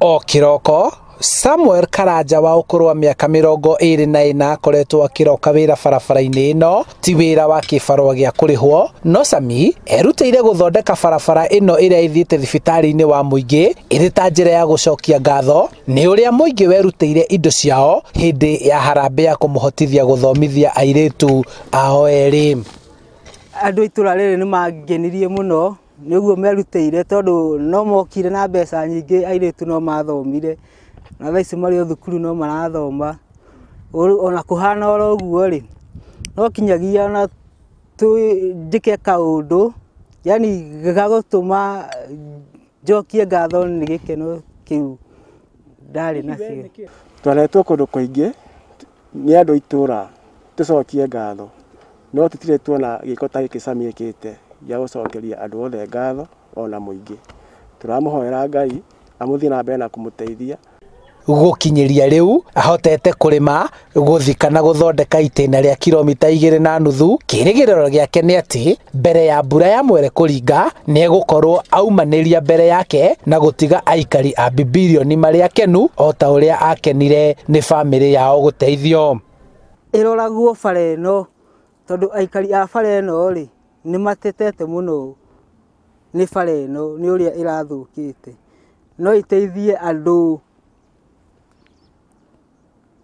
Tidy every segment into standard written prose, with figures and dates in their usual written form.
O kĩroko Samuel Karanja wa ũkũrũ wa mĩaka 24 akoretwo akĩroka wĩra barabara-inĩ ĩno ti wĩra wa kĩbarũa gĩa kũrĩhwo no Sami erutĩire gũthondeka barabara ĩno ĩrĩa ĩthiĩte thibitarĩ-inĩ wa mũingĩ ĩrĩ ta njĩra ya gũcokia ngatho nĩ ũrĩa mũingĩ werutĩire indo ciao hĩndĩ ya harambee ya kũmũhotithia gũthomithia airĩtu ao erĩ. Andũ itũra rĩrĩ nĩ mangenirie mũno nĩ ũguo merutĩire tondũ no mokire na mbeca nyingĩ airĩtu no mathomire na thaa ici marĩ o thukuru no marathoma ona kũhana oro ũguo rĩ no kinyagia ona njĩke kaũndũ yani gagũtũma njokie ngatho nĩ gĩkeno kĩu ndarĩ nakĩo. Twaretwo kũndũ kũingĩ nĩ andũ itũra tũcokie ngatho no tũtirĩ tuona gĩko ta gĩkĩ Sami ĩkĩte gĩa gũcokeria andũ othe ngatho ona mũingĩ. Tũramũhoera Ngai amũthiĩ na mbere na kũmũteithia. Gũkinyĩria rĩu ahotete kũrĩma gũthika na gũthondeka itĩna rĩa kilomita 2.5. Kĩrĩgĩrĩro gĩake nĩ atĩ mbere ya mbura ya mwere kũringa nĩ egũkorwo aumanĩria mbere yake na gũtiga aikari a Bibilioni marĩ akenu o ta ũrĩa akenire nĩ bamĩrĩ yao gũteithio. Ĩroragwo bara ĩno tondũ aikari a bara ĩno rĩ nĩ matetete mũno nĩ bara ĩno nĩ ũrĩa ĩrathũkĩte no iteithie andũ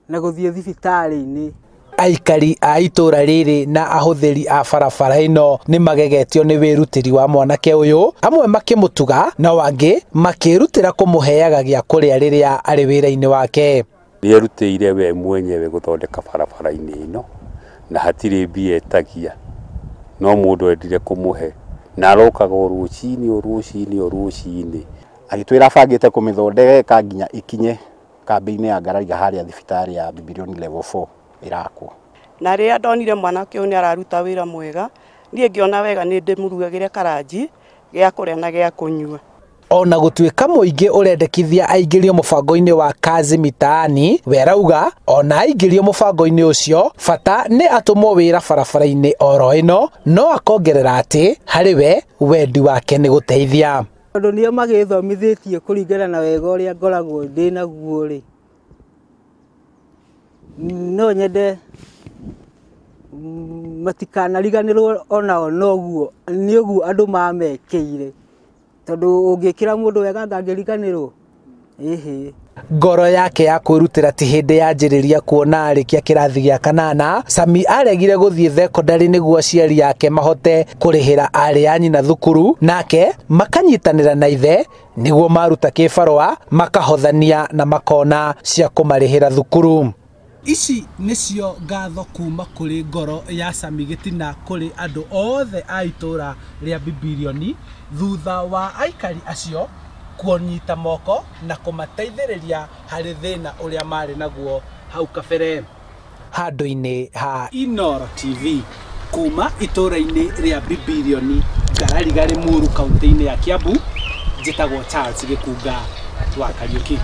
na gũthiĩ thibitarĩ-inĩ. Aikari a itũra rĩrĩ na ahũthĩri a barabara ĩno nĩ magegetio nĩ wĩrutĩri wa mwanake ũyũ, amwe makĩmũtuga na wangĩ makĩrutĩra kũmũheaga gĩa kũrĩa rĩrĩa arĩ wĩra-inĩ wake. Nĩerutĩire we mwenyewe gũthondeka barabara-inĩ ĩno na hatirĩ mbia etagia no mũndũ endire kũmũhe na arokaga o rũcinĩ o rũcinĩ o rũcinĩ. Agĩtwĩra abangĩte kũmĩthondeka nginya ikinye kambĩ-inĩ ya Ngarariga harĩa thibitarĩ ya Bibilioni level 4 ĩrakwo. Na rĩrĩa ndonire mwanake ũyũ nĩ araruta wĩra mwega niĩ ngĩona wega nĩ ndĩmũrugagĩre karanji gĩa kũrĩa na gĩa kũnyua. Ona gũtuĩka mũingĩ ũrendekithia aingĩrio mũbango-inĩ wa Kazi Mitaani, we arauga ona aingĩrio mũbango-inĩ ũcio bata nĩ atũmwo wĩra barabara-inĩ oro ĩno, no akongerera atĩ harĩ we wendi wake nĩ gũteithia. Tondũ nĩo magĩthomithĩtie kũringana na wega ũrĩa ngoragwo ndĩ naguo rĩ no nyende matikanariganĩrwo onao noguo nĩ ũguo andũ mamekĩire tondũ ũngĩkĩra mũndũ wega ndangĩriganĩrwo. Ĩhĩ. Ngoro yake ya kwĩrutĩra ti hĩndĩ yanjĩrĩria kuona arĩkia kĩrathi gĩa kanana Sami aregire gũthiĩ thekondarĩ nĩguo aciari ake mahote kũrĩhĩra arĩ a nyina thukuru nake makanyitanĩra na ithe nĩguo maruta kĩbarũa makahothania na makona cia kũmarĩhĩra thukuru. Ici nĩcio ngatho kuma kũrĩ ngoro ya Sami Gĩtina kũrĩ andũ othe a itũra rĩa Bibilioni thutha wa aikari acio kuonyita moko na kũmateithĩrĩria harĩ thĩna ũrĩa marĩ naguo hau kabere. Handũ-inĩ ha Inooro TV kuma itũra-inĩ rĩa Bibilioni Ngarariga Limuru kaunti-inĩ ya Kiambu, njĩtagwo Charles Gĩkunga wa Kariũki.